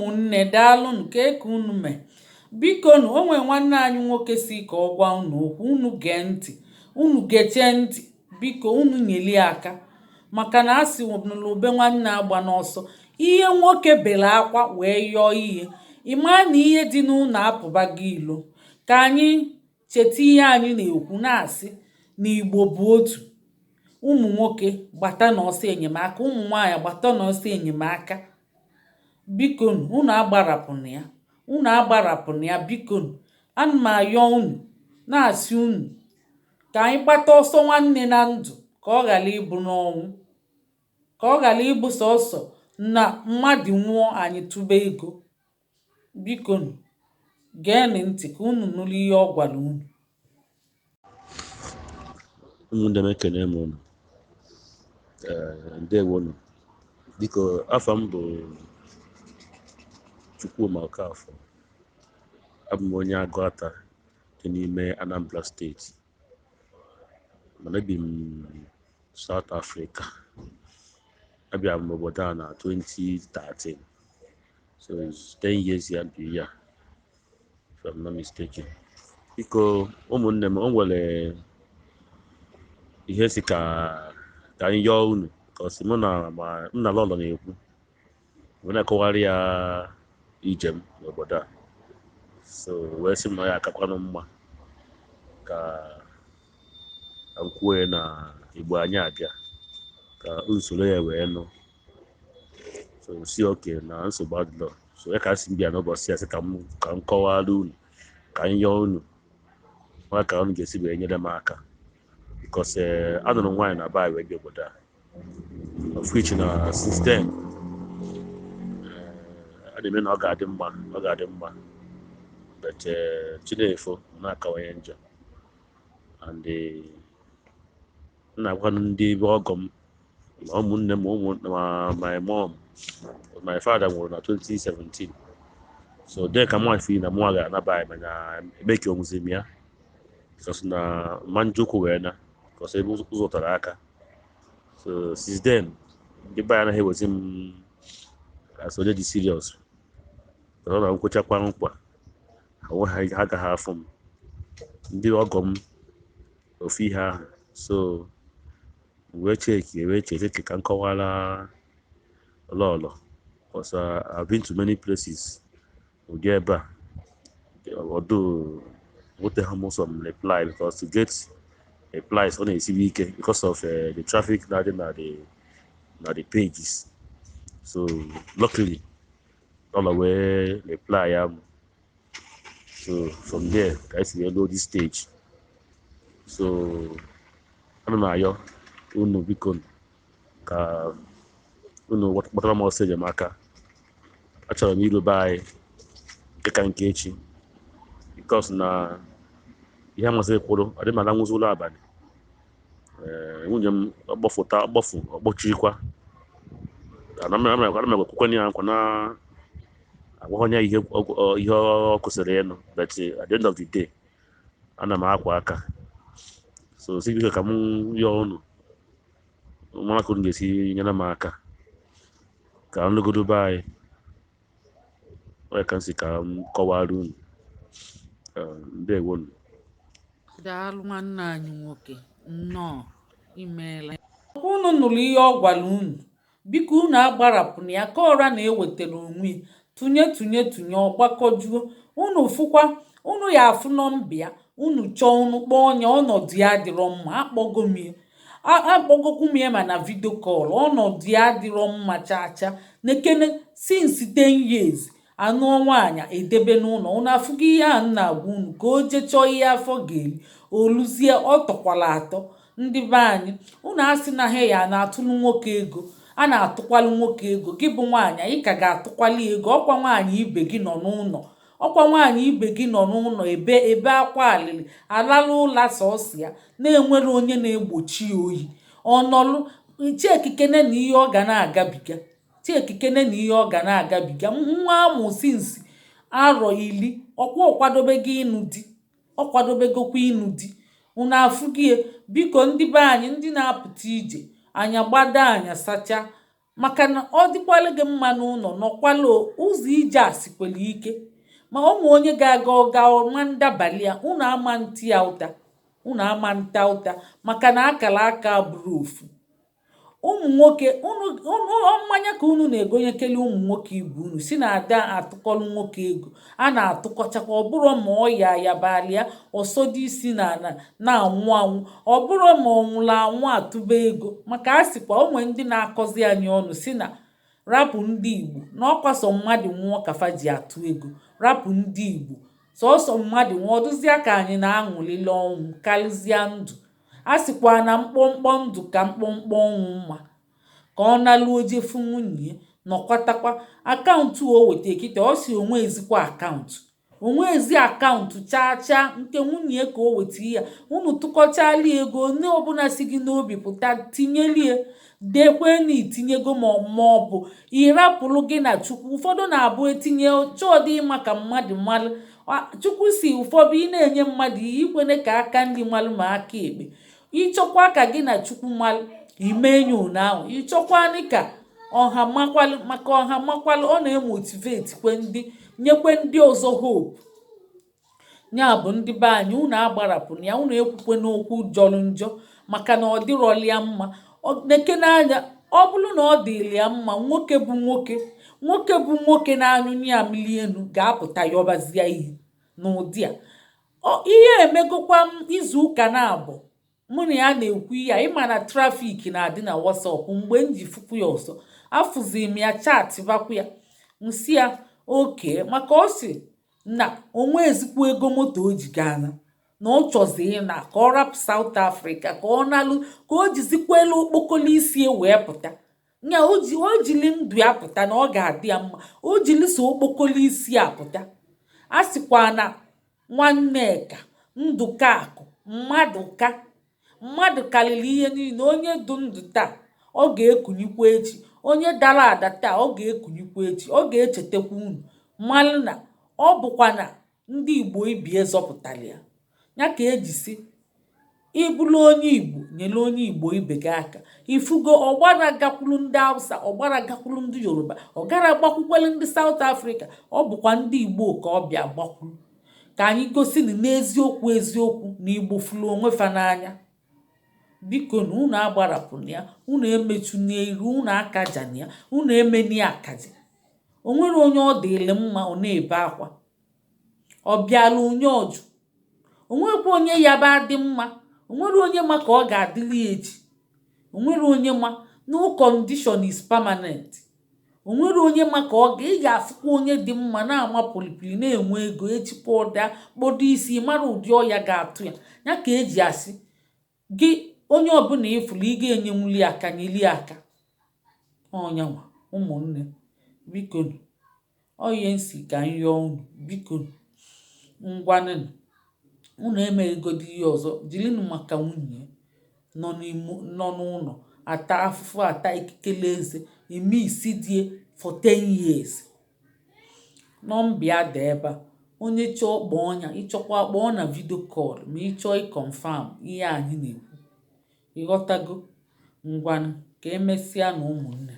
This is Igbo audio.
Ụmụnne, daalụnụ. Kee ka unu mee? Bikonu, o nwee nwanne anyị nwoke si ka ọ gwa unu okwu. Unu gee ntị, unu gechee ntị, biko. Unu nyelie aka, maka na a sị nụlụbe nwanne agba n'ọsọ. Ihe nwoke bere akwa wee yọọ ihe, ịmaa na ihe dị n'ụlọ apụbago ilo. Ka anyị cheta ihe anyị na-ekwu, na-asị na Igbo bụ otu. Ụmụ nwoke, gbata n'ọsọ enyemaka. Ụmụ nwaanyị, gbata n'ọsọ enyemaka. Bikonu, unu agbarapụna ya, unu agbarapụna ya. Bikonu, ana m ayọ unu, na-asị unu ka anyị gbata ọsọ nwanne na ndụ, ka ọ ghara ịbụ n'ọnwụ, ka ọ ghara ịbụ sọsọ na mmadụ nwụọ anyị tụba ego. Bikonu, geenụ ntị ka unu nụrụ ihe ọ gwara unu. Ụmụnne m, ekene m unu. Ee, ndewonu. Biko, afọ m bụ Chukwuma Okafọ. Abụ m onye Agụata dị n'ime Anambra Steeti, mana ebi m South Africa. Abịara m obodo a na 2013, so it's 10 years ya bi ya, if I'm not mistaken. Biko, ụmụnne m, o nwere ihe si ka anyị yọọ unu, ka ọ sị mụ na ma m na lọlọ na-ekwu, wee na-akọwarị ya ije m n'obodo a. So wee sị m na ya akakwanụ mma ka m kwuo ya na Igbo anyị abịa ka usoro ya wee nụ. So si oke na nsogbu adịlọ. So ya ka a sị m bịa n'ụbọchị ya, sị ka m kọwara unu, ka m yọọ unu nwa, ka unu ga-esi wee nyere m aka, because anụrụ m nwaanyị na be anyị wee bịa obodo a, of which na since then a na-eme na ọ ga-adị mma, ọ ga-adị mma, but Chinefo na-akawanye njọ. And m na-agwanụ ndị be ọgọ m ma ụmụnne m, ụmụ ma my mom. My father nwụrụ na 2017, so dee ka mụ fi na mụ ga-anaba anyị, mana emeki onwuzi m ya, because na mma njokwu wee na, because ebe ụzọ tara aka. So since then, ndị be anyị anaghị ewezi m as onye dị serious. Ọ na nkwechakwa nkwa ha, ha agaghị afụ m. Ndị ọgọ m, ofu ihe ahụ. So wee cheki, wee cheki ka m kọwara lọlọ, because I've been to many places ụdị ebe a, although nweteghị m some reply, because to get replies ọ na-esiwe ike because of the traffic na-adị na the pages. So luckily, lọlọ wee reply ya m. So from there ka anyị si wee ruo this stage. So ana m ayọ unu, biko, ka unu kpatara m ọsọ enyemaka. Achọrọ m iru be anyị, nke ka nke echi, because na ihe amasịrị kwụrụ ọ dị m ala nwụzi ụlọ abalị. Ee, nwunye m ọgbọfụta ọgbọfụ ọgbọchirikwa. Ana m ekwekwe ya nkwa na agwaghị ya ihe ihe ọ kwụsịrị ịnụ, but at the end of the day, ana m akwa aka. So si biko, ka m yọọ unu mara ka unu ga-esi nyere m aka ka m legodo be anyị. Ọ ka m si ka m kọwara unu. Ndewonu. Daalụ, nwanne anyị nwoke, nnọọ, imeela. Unu nụrụ ihe ọ gwara unu. Biko, unu agbarapụna ya ka ọra na-ewetara onwe ya. Tụnye, tụnye, tụnye, ọgbakọjuo. Unu fụkwa, unu ya afụ nọmba ya. Unu chọọ, unu kpọọ ya. Ọnọdụ ya adịrọ mma. Akpọgo m ya, akpọgokwu m ya, ma na video call. Ọnọdụ ya adịrọ mma chaa chaa. Nekene, since 10 years, anụọ nwaanyị edebe n'ụlọ. Unu afụgo ihe a m na-agwa unu, ka o jee chọọ ihe afọ ga-eri, oluzie ọ tọkwala atọ. Ndị be anyị, unu asị na ha ya na-atụrụ nwoke ego, a na-atụkwalụ nwoke ego. Gị bụ nwaanyị, ị ka ga-atụkwali ego. Ọkwa nwaanyị ibe gị nọ n'ụlọ, ọkwa nwaanyị ibe gị nọ n'ụlọ ebe ebe akwa alịlị alala ụla sọsọ ya, na-enwere onye na-egbochi ya oyi. Ọnọlụ chiekikene na ihe ọ ga na-agabiga, chiekikene na ihe ọ ga na-agabiga. Nwa amụ since arọ 10, ọkwa ọkwadobego ịnụ di, ọ kwadobegokwa ịnụ di. Unu afụgie? Biko, ndị be anyị, ndị na-apụta ije anya gbado anya sacha. Maka na ọ dịkwalụ gị mma n'ụlọ, nọkwalụ ụzọ ije a sikwara ike. Ma ụmụ onye ga-aga ọga ọma ndabali ya, unu ama ntị ya ụta, unu ama nta ụta, maka na akara aka bụrụ ofu. Ụmụ nwoke unu, mmanya ka unu na-egonyekeli ụmụ nwoke ibe unu si na ada atụkọlụ nwoke ego a na-atụkọchakwa. Ọ bụrụ ma ọ ya yabalịa ọsọdị isi na ana na-anwụ anwụ, ọ bụrụ ma ọ nwụrụ anwụ atụba ego. Maka a sịkwa onwe ndị na-akọzi anyị ọnụ si na rapụ ndị Igbo na ọkwaso mmadụ nwụọ ka fa ji atụ ego. Rapụ ndị Igbo, sọsọ mmadụ nwụọ ọdụzịa ka anyị na-aṅụlili ọnwụ karịzịa ndụ. A sịkwa na mkpọmkpọ ndụ ka mkpọmkpọ ọnwụ mma. Ka ọ naluo jefu nwunye nọkwatakwa. Akaụntụ o weta kịta, ọ si onwe ezikwa akaụntụ, onwe ezi akaụntụ chaa chaa nke nwunye ka o weta ya. Unu tụkọchala ego onye ọbụla si gị n'obi pụta tinyelie, dekwe na itinyego, ma ọ bụ ịrapụrụ gị na Chukwu. Ụfọdụ na-abụ etinye chọọdị ịma ka mmadụ malụ Chukwu si. Ụfọdụ ị na-enye mmadụ ihe, ikwene ka aka nri malụ ma aka ekpe. Ịchọkwa ka gị na Chukwu malụ, ime enyi unu ahụ. Ịchọkwanị ka ọha makwalụ, maka ọha makwalụ, ọ na-emotivate kwe ndị nyekwe ndị ọzọ hope. Ya bụ, ndị be anyị, unu agbarapụ ya, unu ekwukwe n'okwu jọrọ njọ, maka na ọ dịrọli ya mma. Neke n'anya, ọ bụrụ na ọ dịrị ya mma, nwoke bụ nwoke, nwoke bụ nwoke na-anyụ ya mmiri elu ga-apụta yọbazie ihe n'ụdị a. Ihe emegokwa m izu ụka na-abụ mụ na ya na-ekwu ihe a. Ịma na traffic na-adị na WhatsApp. Mgbe m ji fụkwu ya ọzọ, afụzi m ya, chat bakwu ya, nsị ya oke, maka ọ sị na onwe ezikwu ego moto o ji gaa, na ọ chọzi ịna ka ọ rapụ South Africa, ka ọ nalụ, ka o jizikwelu okpokolo isi wee pụta. Nya o jili ndụ ya pụta na ọ ga-adị ya mma. O jili so okpokolo isi a pụta. A sịkwa na Nwanneka Ndụka akụ mmadụ ka mmadụ karịrị ihe niile. Onye du ndụ taa, ọ ga-ekunyikwa echi. Onye dara ada taa, ọ ga-ekunyikwa echi. Ọ ga-echetakwa unu, mmalụ na ọ bụkwa na ndị Igbo ibie zọpụtara ya. Ya ka eji si ịbụrụ onye Igbo, nyere onye Igbo ibe gị aka. Ifugo ọgbara gakwuru ndị Hausa, ọgbara gakwuru ndị Yoruba, ọgara gbakwukwere ndị South Africa, ọ bụkwa ndị Igbo ka ọ bịa gbakwuru. Ka anyị gosi na n'eziokwu eziokwu na Igbo fụrụ onwe fa n'anya. Biko na unu agbarapụna ya, unu emechu iru, unu akajana ya, unu emeni akaja. O nwere onye ọ dịrị mma ọ na-ebe akwa, ọ bịala onye ọjụ. Onwekwa onye ya ba adị mma, onwere onye ma ka ọ ga-adịrị ya echi. Onwere onye ma. No condition is permanent. Onwere onye ma ka ọ ga. Ị ga-afụkwa onye dị mma na-ama polipoli, na-enwe ego, echikwa ọda kpodo isi, mara ụdị ọya ga-atụ ya. Ya ka eji asị gị, onye ọbụla ịfụrụ ị ga-enyenwuli aka, nyeli aka ọnyanwa. Ụmụnne, biko, oye nsi ka m yọọ unu, biko, ngwanụnụ, unu emeghegodi ihe ọzọ, jirinụ maka nwunye nọ n'ime, nọ n'ụlọ ata afụfụ, ata ikikere eze, eme isi die for 10 years. Nọmba ya dị ebe a. Onye chọọ, kpọọ ya. Ịchọkwa, kpọọ na video call ma ị chọọ ịconfirm ihe anyị na-ekwu. Ịghọtago? Ngwanụ, ka emesịa na ụmụnne.